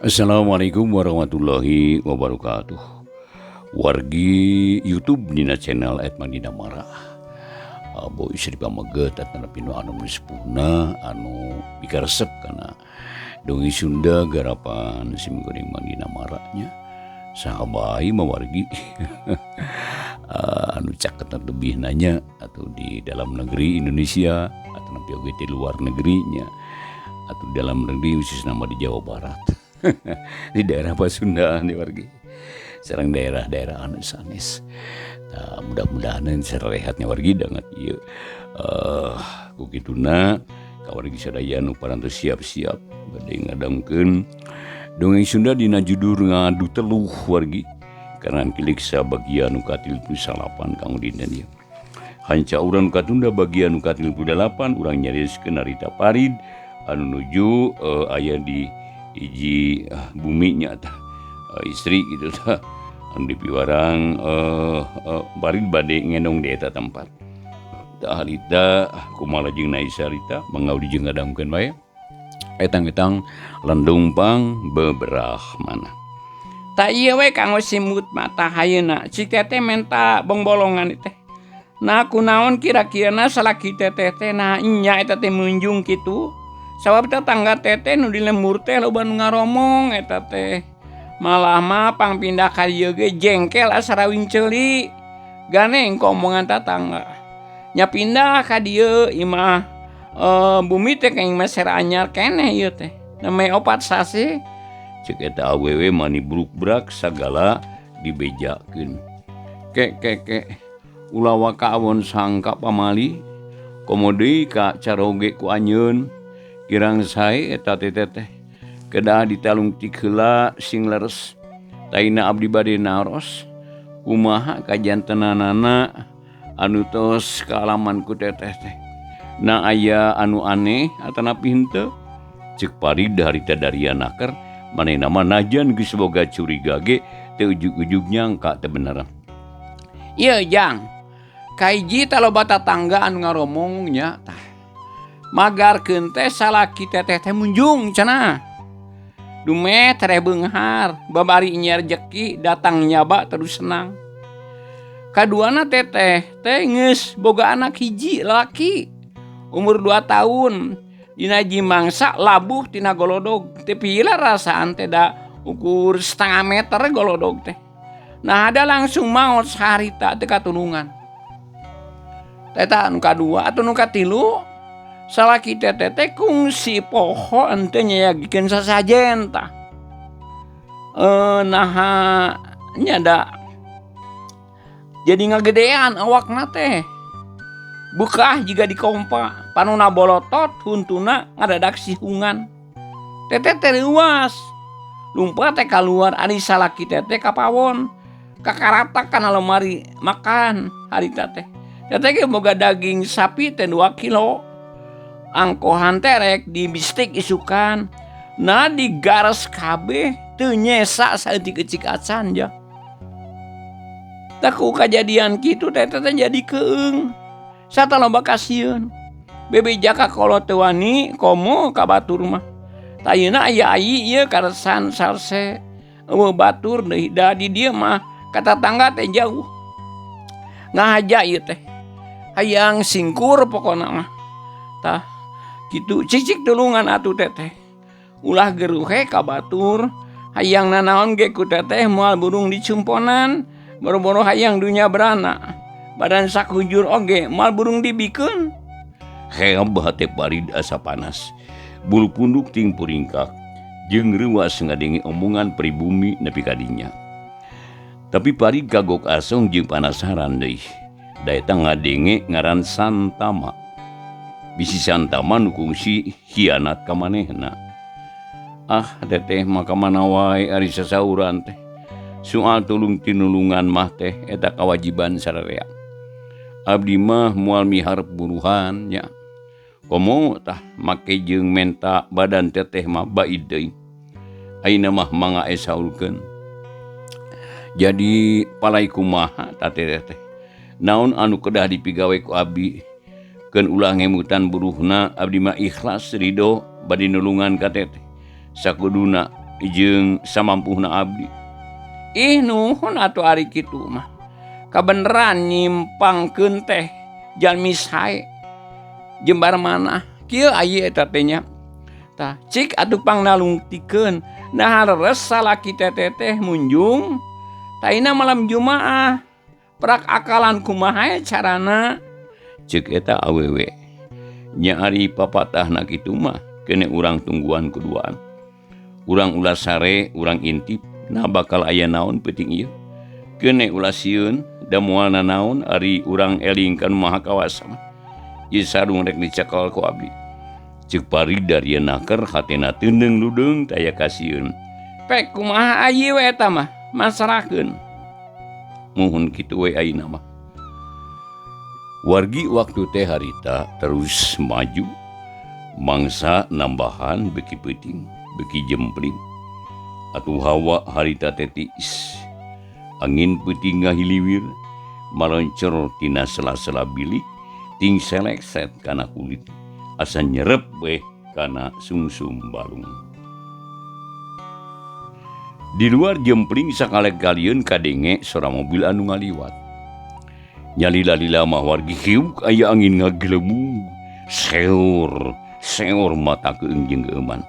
Assalamualaikum warahmatullahi wabarakatuh. Wargi YouTube dina channel Edman Dinamara. Abo istri pameget atanapi nu anu sepuhna anu pikaresep kana dongeng Sunda garapan simkuring Mang Dinamara nya. Saha bae mawargi anu caket lebih nanya atau di dalam negeri Indonesia atanapi oge di luar negerinya atau di dalam negeri khusus nama di Jawa Barat. Di daerah Pasundaan di wargi sareng daerah-daerah anu sanes. Nah, mudah-mudahan sarehatnya wargi dangat ieu ku kituna ka wargi sadaya nu parantos siap-siap bade ngadangkeun dongeng Sunda dina judul Ngadu Teluh wargi karena kilik sabagian nu ka-39 kanggo dinten ieu. Hanca urang katunda bagian nu ka-38 urang nyarioskeun harita Parid anu nuju aya di hiji bumi nya tah istri gitu tah anu dipiwarang Parid bade ngendong di eta tempat. Tah harita kumaha jeung naisa harita mangga jeung ngadangkeun bae etang-etang lendung pang beberah mana. Tak ieu we kanggo simut mata hayeuna cik teteh menta bongbolongan teh. Nah kunaon kira-kirana salaki teteh teh nah nya eta teh munjung kitu. Sabab tetangga teteh nu di lembur teh loba nu ngaromong eta teh. Malah mah pangpindah ka dieu ge jengkel asa rawing ceuli. Ganeng omongan tatangga. Nya pindah ka dieu imah bumi teh kenging meser anyar keneh ieu teh. Nembe 4 sasih. Cek eta awewe mani bruk-brak sagala dibejakeun. Ke ke ke ulah waka awon sangka pamali komo deui ka caroge ku anjeun. Kirang sae eta teteh teh kedah ditalungtik heula sing leres. Taina abdi bade naros kumaha kajantenanana anu tos kaalaman ku teteh teh. Na aya anu aneh atanapi henteu? Ceuk Parid harita daria naker manehna mah najan geus boga curiga ge teu ujug-ujug nyangka teu bener. Ieu Jang, kahiji teh loba tatangga anu ngaromong nya tah. Magarkeun teh salaki teteh teh munjung cenah. Dumeh tereh beunghar, babari nya rejeki datang nyaba terus senang. Kaduana teteh teh geus boga anak hiji lalaki umur 2 tahun. Dina jimangsa labuh tina golodog. Teu pila rasaan teh da ukur setengah meter golodog teh. Nah ada langsung maot saharita teu katulungan. Eta anu kadua atuh nu katilu salaki teteh teh kungsi poho ente nyayagikeun sasajen tah. Naha nya da jadi ngagedean awakna teh. Bekah jiga dikompa, panona bolotot huntuna ngadadak sihungan. Teteh teh leuas. Lumpat teh kaluar ari salaki teteh kapawon. Kakaratak kana lemari makan harita teh. Teteh ge boga daging sapi teh 2 kilo. Angkohan teh rek di bistik isukan. Nah digares kabeh teu nyesa saeutik ecik acan ja. Tah ku kajadian kitu teteh teh jadi keung. Sataloba kasieun. Bebeja ka kolot teu wani komo ka batur mah. Tayeuna aya ai ieu karesan salse. Eueuh batur deui da di dieu mah ka tatangga teh jauh. Ngahaja ieu teh. Hayang singkur pokona mah. Tah kitu cicik tulungan atuh teteh. Ulah geruhe ka batur. Hayang nanaon ge ku teteh moal burung dicumponan. Boro-boro hayang dunya berana. Badan sakujur oge moal burung dibikeun. Heeb hate Parid asa panas. Bulu punduk ting puringkak jeung reuas ngadenge omongan pribumi nepi ka dinya. Tapi Parid kagok asong jeung panasaran deui. Da eta ngadenge ngaran Santama. Bisi Santama nu kungsi hianat ka manehna. Ah teteh mah ka mana wae ari sasauran teh. Soal tulung tinulungan mah teh eta kawajiban sararea. Abdi mah moal miharep buruhan nya. Komo tah make jeung menta badan teteh mah baid deui. Ayeuna mah mangga esaurkeun. Jadi palai kumaha tah teteh teh. Naon anu kedah dipigawe ku abdi? Keun ulah ngemutan buruhna abdi mah ikhlas ridho bade nulungan ka teteh. Sakuduna jeung samampuhna abdi. Ih nuhun atuh ari kitu mah. Kabeneran nyimpangkeun teh jalmi sae. Jembar manah kieu aya eta teh nya. Tah cik atuh pangnalungtikeun nah leres salaki teteh teh munjung taina malam Jumaah. Prak akalan kumaha carana? Ceuk eta awewe. Nya ari papatahna kitu mah kene urang tungguan kuduaan. Urang ulah sare, urang intip, nah bakal aya naon peuting ieu. Kene ulah sieun, da moal nanaon ari urang eling ka Nu Maha Kawasa mah. Ieu sarung rek dicekal ku abdi. Ceuk Parid daria naker hatena teundeung ludeung taya kasieun. Pek kumaha ayi we eta mah, masrahkeun. Muhun kitu we ayeuna mah. Wargi waktu teh harita terus maju, mangsa nambahan beki peuting, beki jempling. Atuh hawa harita teh tiis. Angin peuting ngahiliwir, maloncor tina sela-sela bilik, ting selekset kana kulit, asa nyerep weh kana sungsum balung. Di luar jempling sakalek-kalieun kadenge sora mobil anu ngaliwat. Nyalila-lila mah wargi hiuk aya angin ngagelebung, seur, seur mata keung jeung geuman.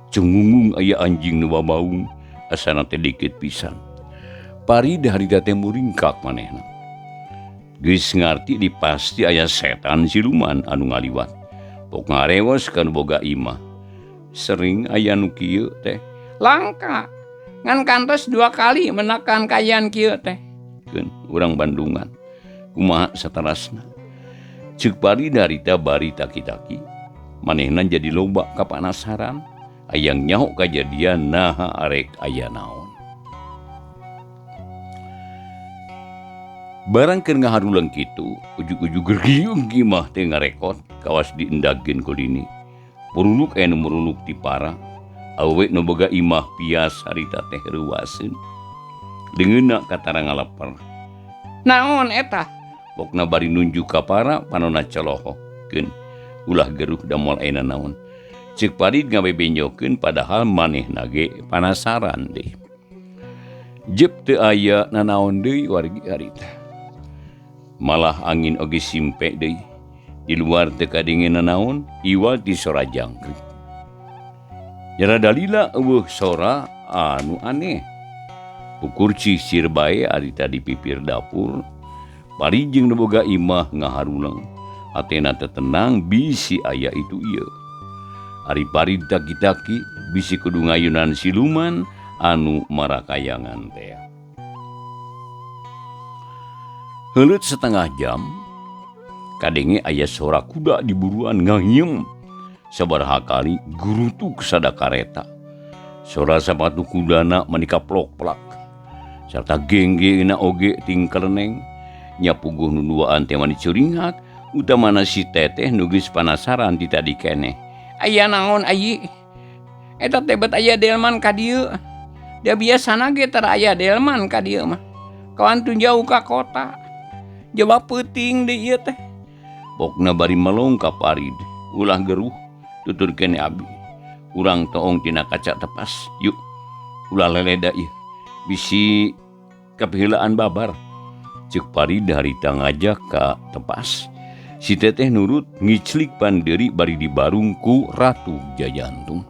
Cengungung aya anjing nu babaung, asana teh dikit pisan. Parid harita teh muringkak manehna. Geus ngarti di pasti aya setan siluman anu ngaliwat. Pok ngarewos ka nu boga imah. Sering aya nu kieu teh. Langka. Ngan kantos 2 kali menekan kayan kieu teh. Keun urang Bandungan. Kumaha satarasna. Ceuk Parid harita bari taki-taki. Manehna jadi loba kapanasaran. Hayang nyaho kajadian naha arek aya naon. Barang keur ngaharuleng kitu, ujug-ujug gergiung imah teh ngarekot kawas diendagkeun ku dini. Puruluk aya nu muruluk ti para, awewe nu boga imah pias harita teh reuaseun. Deungeunna katara ngaleper. Naon eta? Pokna bari nunjuk ka para panona colohokeun. Ulah geruh da moal aya nanaon. Ceuk Parid ngabebenjokeun padahal manehna ge panasaran deui. Jep teu aya nanaon deui wargi harita. Malah angin oge simpe deui. Di luar teu kadenge nanaon, iwal ti sora jangkrik. Jara dalila eueuh sora anu aneh. Ukur cisir bae harita di pipir dapur. Parid jeung nu boga imah ngaharuleng. Hatena teu tenang bisi aya itu ieu. Ari Parid taki-taki bisi kudu ngayunan siluman anu marakayangan teh. Heuleut setengah jam, kadenge aya sora kuda di buruan ngahiem. Sabaraha kali gurutuk sada kareta. Sora sapatu kudana mani kaplok-plak. Sarta genggeuna oge ting keleneng. Nya puguh nu duaan teh mani curingat, utamana si teteh nu geus panasaran ti tadi keneh. Aya naon ayi? Eta teh bet aya delman ka dieu. Da biasana ge tara aya delman ka dieu mah. Kawan teu jauh ka kota. Jaba peuting deui ieu teh. Pokna bari melong ka Parid, ulah geruh tutur kene abdi. Urang toong tina kaca tepas, yuk. Ulah leleda ieu. Bisi kapiheulaan babar. Ceuk Parid harita ngajak ka tepas. Si teteh nurut ngiclik panderi bari dibarung ku Ratu Jajantung.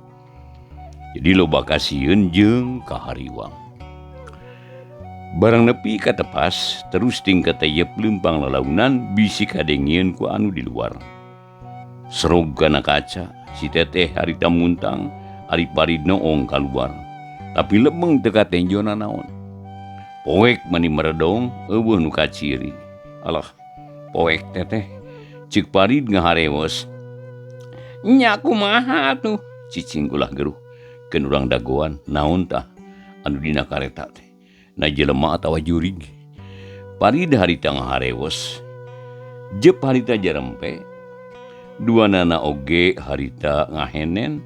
Jadi loba kasieun jeung kahariwang. Barang nepi ka tepas terus ting kateyep leumpang lalaunan bisi kadengieun ku anu di luar. Serog kana kaca, si teteh harita muntang, ari Parid noong kaluar. Tapi lebeng teu katenjo nanaon. Poek mani meredong eueuh nu kaciri. Alah, poek teteh. Ceuk Parid ngaharewos. Nya kumaha atuh? Cicing ulah geruh. Keun urang dagoan naon tah anu dina kareta teh. Na jelema atawa jurig. Parid harita ngaharewos. Jep harita jarempe. Duanana oge harita ngahenen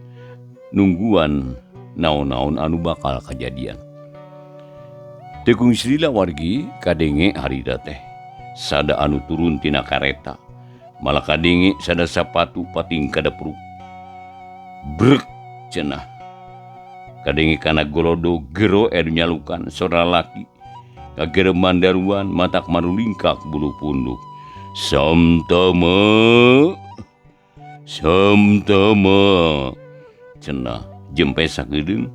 nungguan naon-naon anu bakal kajadian. Teu kungsilila wargi kadenge harita teh. Sada anu turun tina kareta. Malah kadenge sada sapatu pating kadepruk. Brek cenah. Kadenge kana golodog gero anu nyalukan sora laki. Kagereman daruan matak marulingkak bulu punduk. Samtama Samtama cenah jempe sakedeung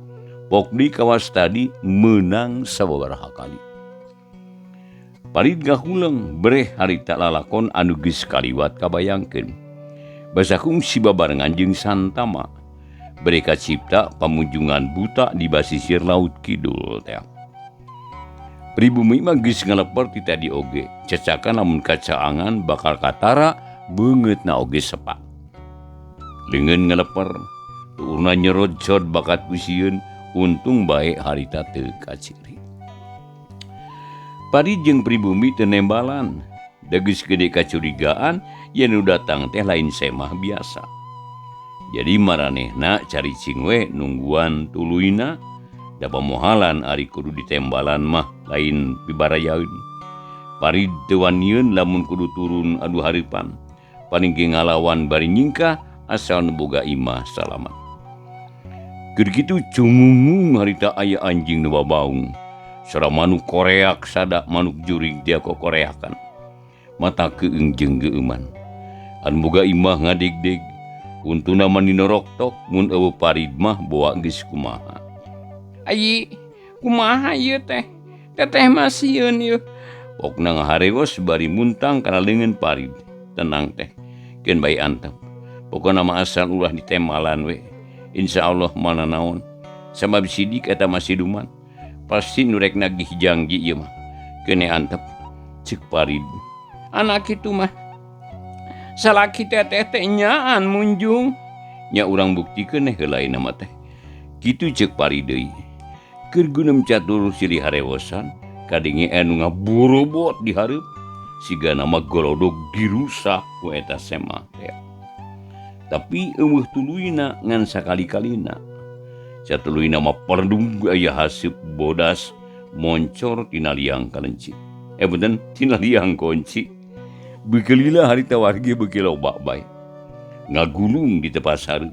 pokdi kawas tadi meunang sababaraha kali. Parid ngahuleng breh harita lalakon anu geus kaliwat kabayangkeun. Basa kungsi babarengan jeung Santama. Bere kacipta pamunjungan buta di basisir laut kidul teh. Pribumi mah geus ngaleper ti tadi oge. Cecakan lamun kacaangan bakal katara beungeutna oge sepak. Leungeun ngaleper, tuurna nyerocot bakat ku sieun, untung bae harita teu kaciri. Parid jeung pribumi teu nembalan. Da geus gede kacurigaan yen nu datang teh lain semah biasa. Jadi maranehna caricing we nungguan tuluyna. Da pamohalan ari kudu ditembalan mah lain pibarayaeun. Parid teu wanieun lamun kudu turun adu hareupan. Paling ge ngalawan bari nyingkah asal nu boga imah salamat. Keur kitu cungungung harita aya anjing nu babaung. Sora manuk koreak sada manuk jurig dia kokoreakan. Mata keung jeung geueuman. Anu boga imah ngadegdeg. Untuna mani noroktok mun eueuh parid mah boa geus kumaha. Ayi, kumaha ieu teh? Teteh mah sieun ieu. Pokna ngaharewos bari muntang kana leungeun parid. Tenang teh, keun bae antep. Pokona mah asal ulah ditemalan we. Insyaallah mana naon. Sabab sidik eta mah siluman. Pasti nu rek nagih jangji ieu mah. Keun antep. Ceuk parid. Anak kitu mah. Salaki teteh teh nyaan munjung. Nya urang buktikeun heula heula mah teh. Kitu ceuk parid deui. Keur gunem catur silih harewosan, kadenge anu ngaborobot di hareup, sigana mah golodog dirusak ku eta semah teh. Tapi eueuh tuluyna ngan sakali-kalina. Satuluyna mah perdung aya haseup bodas moncor tina liang kalenci. Benten tina liang kunci. Beuki lila harita wargi beuki loba bae. Ngagulung di tepas hareup.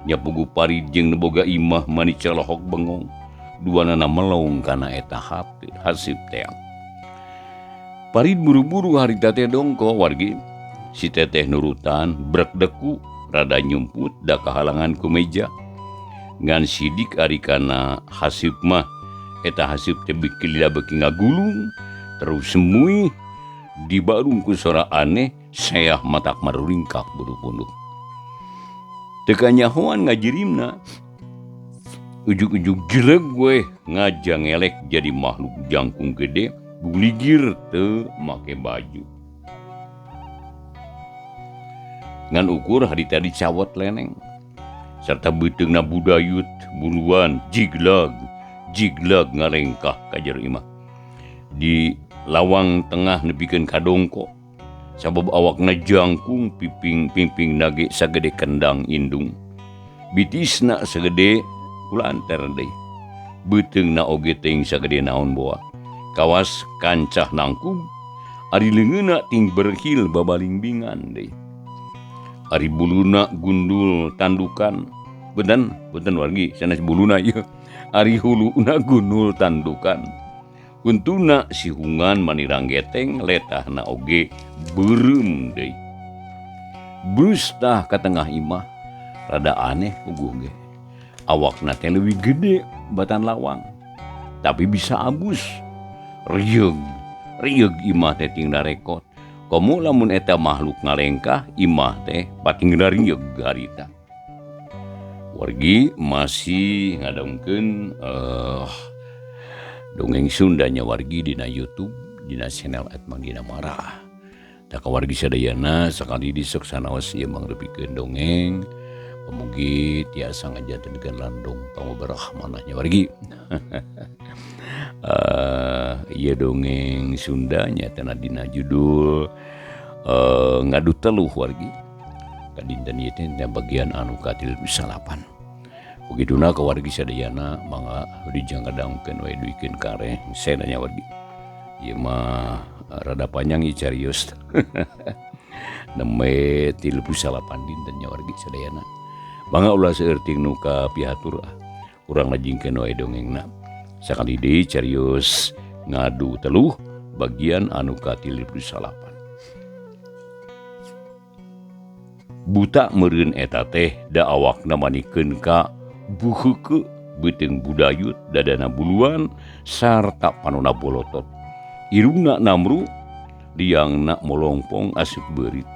Nya puguh parid jeung nu boga imah mani colohok bengong. Duanana melong kana eta haseup teh. Parid buru-buru harita teh dongko wargi. Si teteh nurutan brek deku rada nyumput da kahalangan ku meja. Ngan sidik ari kana haseup mah eta haseup teh beuki lila beuki ngagulung terus semuih dibarung ku sora aneh seah matak maruringkak buru punduk. Teu kanyahoan ngajirimna. Ujug-ujug jeleg we ngajangelek jadi makhluk jangkung gede guligir teu make baju. Ngan ukur harita dicawot leneng serta beuteungna budayut buruan jiglag jiglag ngalengkah ka jero imah. Di lawang tengah nepikeun ka dongko sabab awakna jangkung piping pingping nage sagede kendang indung. Bitisna sagede kulanter deui. Beuteungna oge teuing sagede naon boa. Kawas kancah nangkub ari leungeunna ting berhil babalingbingan deui. Ari buluna gundul tandukan. Benten, benten wargi sanes buluna ieu. Ari huluna gundul tandukan. Untuna sihungan manirang geteng letahna oge beureum deui. Beus tah ka tengah imah rada aneh puguh ge. Awakna teh leuwih gede batan lawang. Tapi bisa abus. Rieug, rieug imah teh ting darekot. Komo lamun eta makhluk ngalengkah imah teh pating rieug harita. Wargi masih ngadongkeun dongeng Sundanya wargi dina YouTube dina channel @mangdinamara. Tah ka wargi sadayana sakali di sok sanaos ieu mangrupikeun dongeng. Pamugi tiasa ngajantenkeun landung pangoberah manahnya wargi. Ieu dongeng Sunda nyaeta dina judul ngadu teluh wargi. Kadinten ieu teh dina bagian anu ka-38. Begituna ka wargi sadayana mangga dijanggadangkeun we duikeun kareh senanya wargi. Ieu mah rada panjang ieu carios. Nembe 38 dinten nya wargi sadayana. Mangga ulah seueur ting nu kapihatur ah. Urang lajengkeun wae dongengna. Sakali deui carios ngadu teluh bagian anu ka-39. Buta meureun eta teh da awakna manikeun ka buheukeuk beuteung budayut dadana buluan sarta panona bolotot. Irungna namru liangna molongpong asup beurit.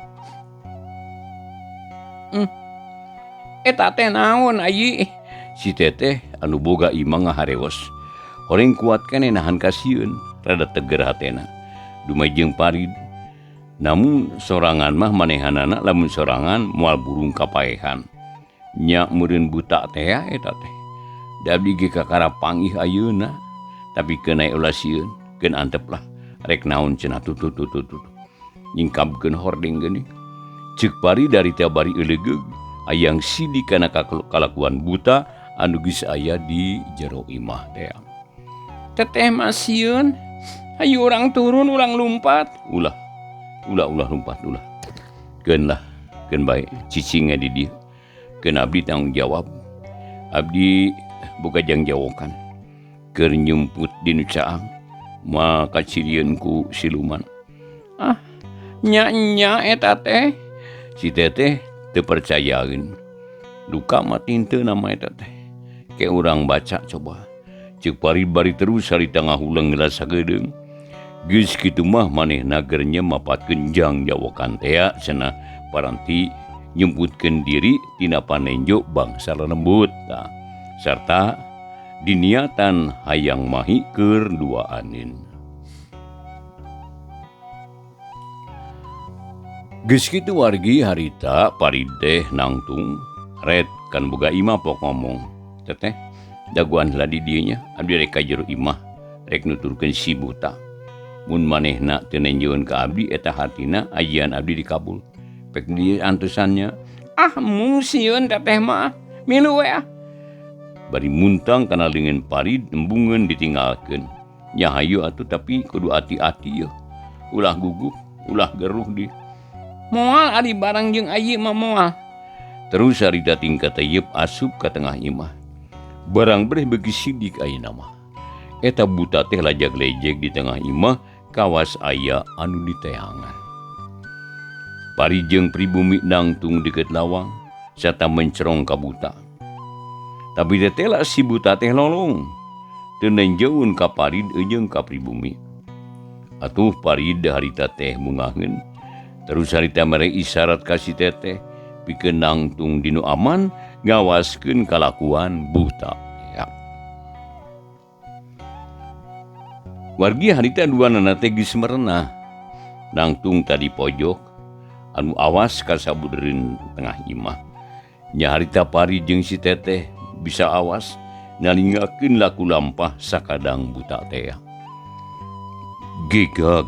Eta teh naon ayi? Si teteh anu boga imah ngaharewos. Horeng kuat keneh nahan kasieun, rada teger hatena. Dumay jeung Parid. Namun sorangan mah manehanana lamun sorangan moal burung kapaehan. Nya meureun buta teh eta teh. Da abdi ge kakara panggih ayeuna, tapi keun aya ulah sieun, keun antep lah. Rek naon cenah tutut tutut tutut. Nyingkabkeun hordeng geuning. Ceuk Parid dari bari eulegeug, hayang sidik kana kalakuan buta anu geus aya di jero imah teh. Teteh mah sieun, hayu urang turun urang lumpat. Ulah. Ulah ulah lumpat ulah. Keun lah, keun bae cicingnya di dieu. Keun abdi tanggung jawab. Abdi boga jangjawokan. Keur nyumput di nu caang, moal kacirieun ku siluman. Ah, nya-nya eta teh. Si teteh teu percayaeun. Duka mah tinte nama eta teh. Ke urang baca coba. Ceuk Parid bari terus harita ngahuleng rasa geudeung. Geus kitu mah manehna gernya mapatkeun jang jawokan tea cenah paranti nyumputkeun diri tina panenjo bangsa lelembut tah. Sarta diniatan hayang mahi keur duaaneun. Geus kitu wargi harita Parid teh nangtung ret kan boga imah pok ngomong. Teteh daguan heula di dieu nya abdi rek ka jero imah rek nuturkeun si buta. Mun manehna teu nenjoeun ka abdi eta hatina ajian abdi dikabul. Pek di antosannya. Ah mung sieun teteh mah milu we ah. Bari muntang kana leungeun Parid embungeun ditinggalkeun. Nya hayu atuh tapi kudu ati-ati yeuh. Ulah gugup, ulah geruh di. Moal ari barang jeung ayi mah moal. Terus harita tingkat teyep asup ka tengah imah. Barang breh beuki sidik ayeuna mah. Eta buta teh lajag-lejeg di tengah imah kawas aya anu diteangan. Parid jeung pribumi nangtung deukeut lawang sarta mencerong ka buta. Tapi tetela si buta teh lolong teu nenjeun ka Parid jeung ka pribumi. Atuh Parid harita teh mungaheun. Terus harita mere isyarat ka si teteh pikeun nangtung dinu aman ngawaskeun kalakuan buta. Ya. Wargi harita duanana teh geus merenah. Nangtung tadi pojok anu awas ka sabudereun tengah imah. Nya harita Parid jeung si teteh bisa awas nalingakeun laku lampah sakadang buta teh. Gegag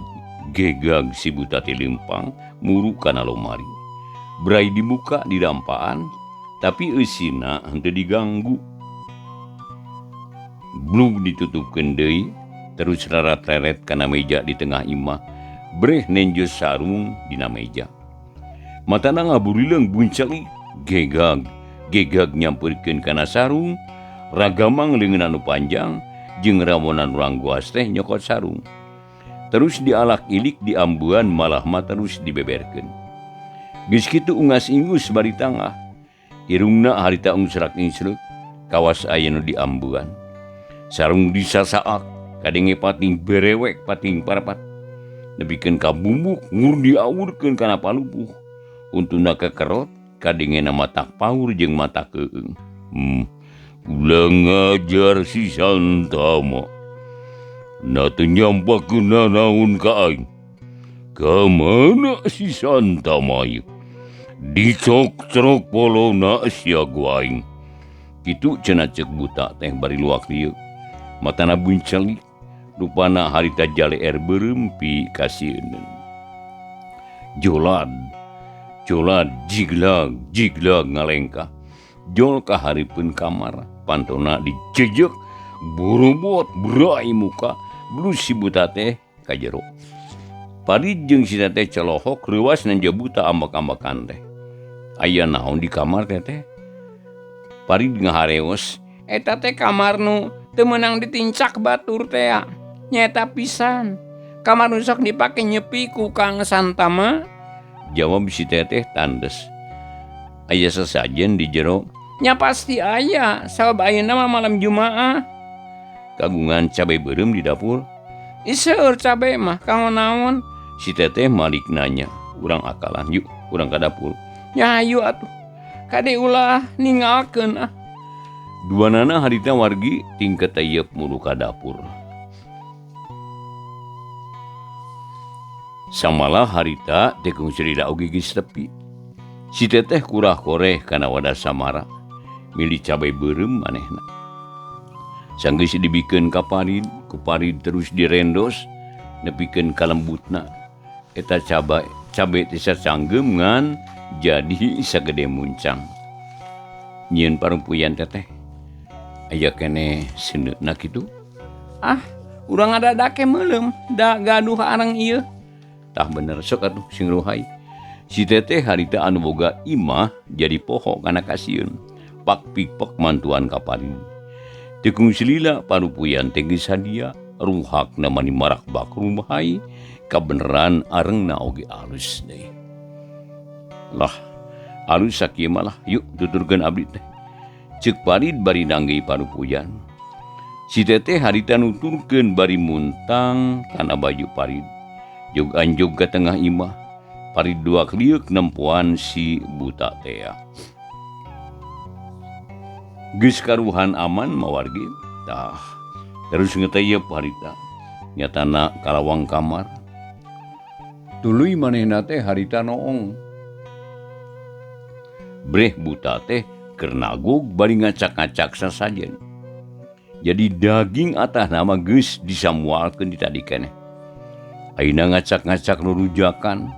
gegag si buta teh lempang muru kana lomari. Brai dibuka di dampaan tapi eusina henteu diganggu. Blug ditutupkeun deui terus rarat-reret kana meja di tengah imah. Breh nenjo sarung dina meja. Matana ngaburileung buncali gegag gegag nyamperkeun kana sarung. Ragamang leungeun anu panjang jeung ramonan urang guas teh nyokot sarung. Terus dialak-ilik diambuan malah mah terus dibeberkeun. Geus kitu ungas-ingus bari tangah. Irungna harita ungsrak-insreuk kawas aya nu diambuan. Sarung disasaak kadenge pating berewek pating parapat. Nepikeun ka bumbuk ngur diawurkeun kana palupuh. Untuna kekerot kadenge mata paur jeung mata keung. Ulah ngajar si Santama. Na teu nyampakeun nanaon ka aing. Ka mana si Santama ieu? Dicok-crok polona sia ku aing. Kitu cenah ceuk buta teh bari luak lieu. Matana buncelik, rupana harita jaleer beureum pi kasieun. Jolad, jolad jiglag, jiglag ngalengkah. Jol ka hareupeun kamar, pantona dijejek, borobot berai muka, blus si buta teh ka jero. Parid jeung si teteh celohok reuwas nanja buta ambek-ambekan teh. Aya naon di kamar teteh? Parid ngahareos Eta teh kamar nu teu meunang ditincak batur teh nyaeta pisan. Kamar nu sok dipake nyepi ku Kang Santama. Jawab si teteh tandes. Aya sesajen di jero. Nya pasti aya, sabab ayeuna mah malam Jumaah. Kagungan cabe beureum di dapur. Ih seueur cabe mah kanggo naon? Si teteh malik nanya, urang akalan yuk, urang ka dapur. Nya hayu atuh. Kade ulah ninggalkeun ah. Duanana harita wargi tingkat tayeup muru ka dapur. Samalah harita tekung cerita oge geus tepi. Si teteh kurah koreh kana wadah samara, milih cabe beureum manehna. Sanggeus dibikeun ka Parid, ku Parid terus direndos nepikeun ka lembutna. Eta cabe teh sacanggem ngan jadi sagede muncang. Nyieun parumpuyan teteh. Aya keneh seuneu kitu. Ah, urang ngadadake meuleum da gaduh areng ieu. Tah bener sok atuh sing ruhai. Si teteh harita anu boga imah jadi poho kana kasieun. Pak pikpek mantuan ka Parid. Tekung selila parupuyan teh geus sadia, ruhakna mani marakbak rumahai, kabeneran arengna oge alus deui. Lah, alus sakieu mah lah, yuk tuturkeun abdi teh. Ceuk Parid bari nanggei parupuyan. Si teteh harita nuturkeun bari muntang kana baju Parid. Jog anjog ka tengah imah, Parid dua klieuk nempoan si buta tea. Geus karuhan aman mawargi, tah terus ngeteyep harita. Nyatana kalawang kamar. Tuluy manehna teh harita noong. Breh buta teh keur nagog bari ngacak-ngacak sasajen. Jadi daging atah nama geus disamualkeun di tadi keneh. Ayeuna ngacak-ngacak rurujakan,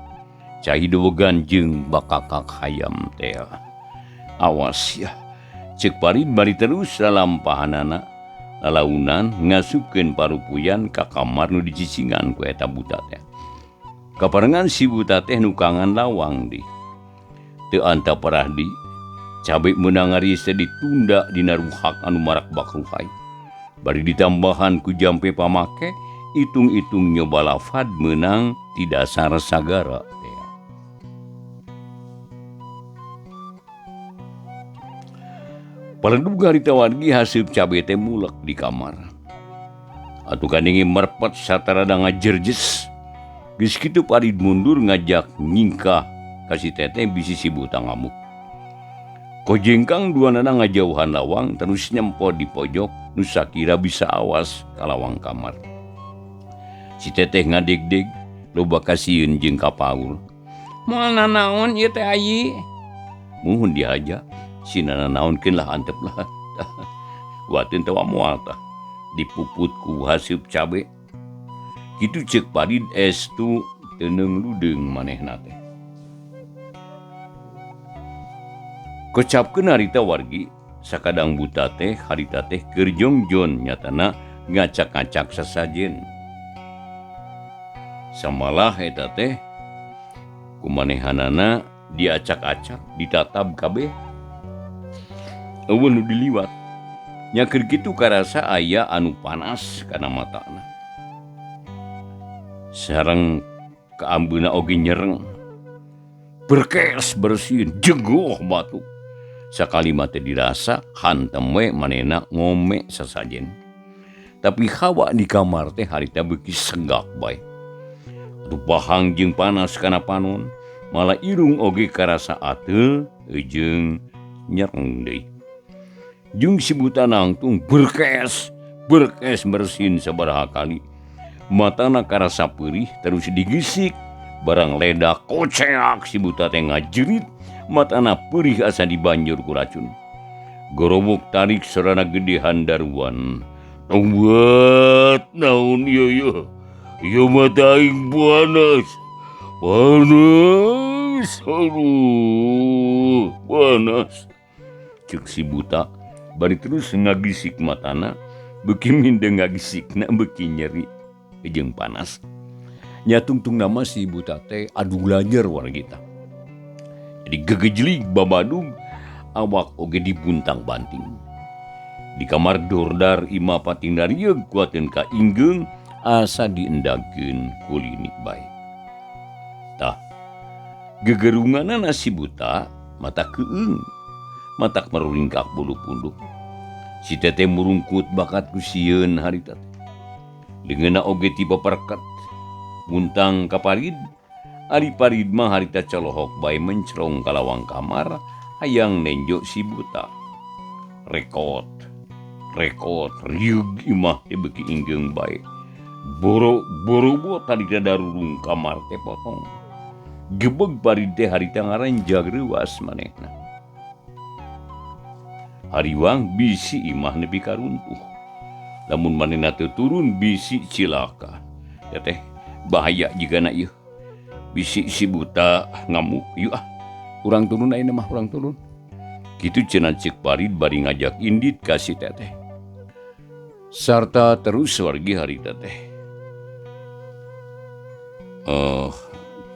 cai dewegan jeung bakakak hayam teh. Awas ya. Ceuk Parid bari terus lalampahanana lalaunan ngasupkeun parupuyan ka kamar nu dicicingan ku eta buta teh. Kaparengan si buta teh nukangan lawang di. Teu antaparah di cabe meunang ngaris teh ditunda dina ruhak anu marakbak ruhai. Bari ditambahan ku jampe pamake, itung-itung nyoba lafad meunang ti dasar sagara teh. Paledug harita wargi haseup cabe teh mulek di kamar. Atuh kaningi merpet satarada ngajerjes. Geus kitu Parid mundur ngajak nyingkah ka si teteh bisi si buta ngamuk. Kojengkang duanana ngajauhan lawang terus nyempo di pojok nu sakira bisa awas ka lawang kamar. Si teteh ngadegdeg loba kasieun jeung kapaur. Moal nanaon ieu teh ayi? Muhun dihaja. Si nanaonkeun lah antep lah. Wateun teh moal tah. Dipuput ku haseup cabe. Kitu ceuk Parid estu teu ludeung manehna teh. Kocapkeun harita wargi, sakadang buta teh harita teh keur jongjon nyatana ngacak-ngacak sasajen. Samalah eta teh kumanehanana diacak-acak, ditatab kabeh. Eueuh nu diliwat. Nya keur kitu karasa aya anu panas kana matana. Sareng kaambeuna oge nyereng. Berkes bersin jegoh batuk. Sakali mah teh dirasa hantem we manehna ngome sasajen. Tapi hawa di kamar teh harita beuki segak bae. Atuh bahang jeung panas kana panon, malah irung oge karasa ateul jeung nyereng deui. Jeung si buta nangtung berkes berkes bersin sabaraha kali. Matana karasa peurih terus digisik, barang ledak koceak si buta teh ngajerit, matana peurih asa dibanjur ku racun. Gorobok tarik sorana gede handaruan. Tongbat naon ieu ieu? Ieu mata aing panas. Panas, aduh, panas. Ceuk si buta bari terus ngagisik matana, beuki mindeng ngagisikna beuki nyeri jeung panas. Nya tungtung nama si buta teh adu lanyer wargi tah. Jadi gegejlig babadug awak oge dibuntang-banting. Di kamar dordar imah pating darieug kuateun ka inggeung asa diendagkeun ku Lini bae. Tah gegerunganana si buta mata keung matak marulingkak bulu punduk. Si teteh murungkut bakat ku sieun harita teh. Leungeunna oge ti paperket muntang ka Parid. Ari Parid mah harita colohok bae mencrong ka lawang kamar hayang nenjo si buta. Rekot rekot rieug imah teh beuki inggeung bae. Boro-borobo tadi darurung kamar teh potong. Gebeg Parid teh harita ngaranjag reuas manehna. Hariwang bisi imah nepi ka runtuh. Lamun manehna teu turun bisi cilaka. Ya teh bahaya jigana ieu. Bisi si buta ngamuk yeuh ah. Urang turun ayeuna mah urang turun. Kitu cenah ceuk Parid bari ngajak indit ka si teteh. Sarta terus wargi harita teh.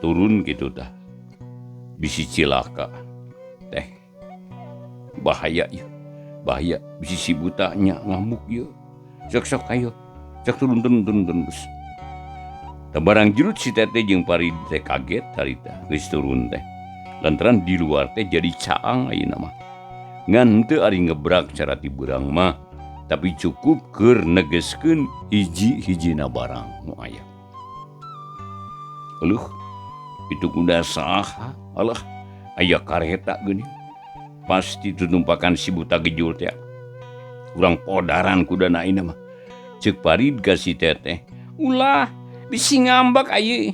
Turun kitu tah. Bisi cilaka teh. Bahaya ieu. Bahaya bisi si buta nya ngamuk ieu. Sok-sok ayo. Sok turun turun turun turun terus. Tah barang jurut si teteh jeung Parid teh kaget harita geus turun teh. Lantaran di luar teh jadi caang ayeuna mah. Ngan henteu ari ngebrak cara ti beurang mah, tapi cukup keur negeskeun hiji-hijina barang nu aya. Aluh, itu kuda saha? Alah, aya kareta geuning. Pasti tutumpakan si buta gejul teh. Urang podaran kudana ayeuna mah. Ceuk Parid ka si teteh, ulah bisi ngambek ayeuna.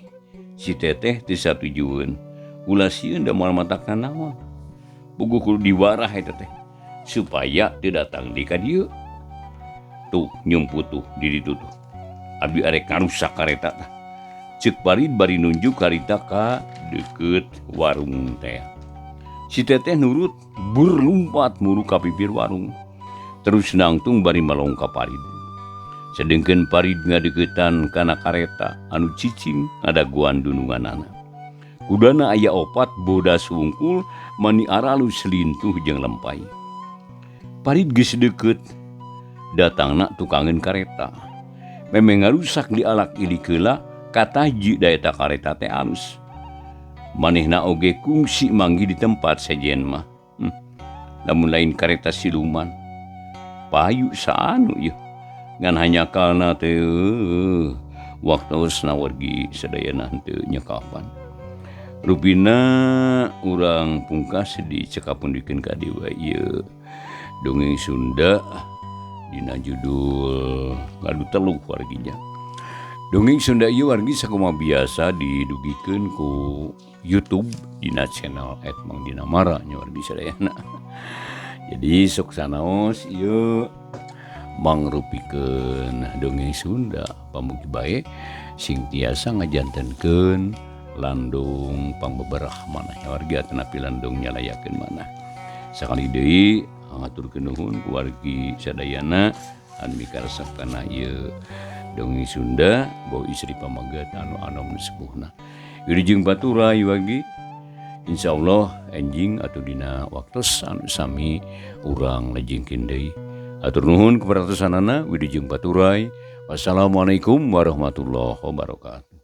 Si teteh teu satujueun. Ulah sieun da moal matakna naon. Puguh kudu diwarah eta teh supaya teu datang deui ka dieu. Tuh nyumput tuh di ditu tuh. Abdi arek ngarusak kareta tah. Ceuk Parid bari nunjuk karita ka deukeut warung teh. Si teteh nurut berlumpat muru ka pipir warung. Terus nangtung bari malong ka Parid. Sedengkeun Parid ngadeuketan kana kareta anu cicing ngadaguan dununganana. Kudana aya opat bodas wungkul mani aralus lintuh jeung lempay. Parid geus deukeut datangna tukangeun kareta. Memeh ngarusak dialak ilik heula kataji da eta kareta teh alus. Manehna oge kungsi manggih di tempat sejen mah. Lamun lain kareta siluman payu saanu ieu. Ngan hanyakalna teh waktosna wargi sadayana henteu nyekapan. Rupina urang pungkas di cekapun dikeun ka dewa ieu dongeng Sunda dina judul Ngadu Teluh warginya. Dongeng Sunda ieu wargi sakumaha biasa didugikeun ku YouTube dina channel @mangdinamara nya wargi sadayana. Jadi sok sanaos ieu mangrupikeun dongeng Sunda pamugi bae sing tiasa ngajantenkeun landung pangbeberah manah wargi atanapi landung nyalayakeun manah. Sakali deui ngaturkeun nuhun ku wargi sadayana anu mikaresep kana ieu dongeng Sunda bau istri pamaget anu anom nu sepuhna. Wilujeng paturay wargi. Insyaallah enjing atau dina waktos anu sami urang lajengkeun deui. Atur nuhun keperhatosanana wilujeng paturay. Wassalamualaikum warahmatullahi wabarakatuh.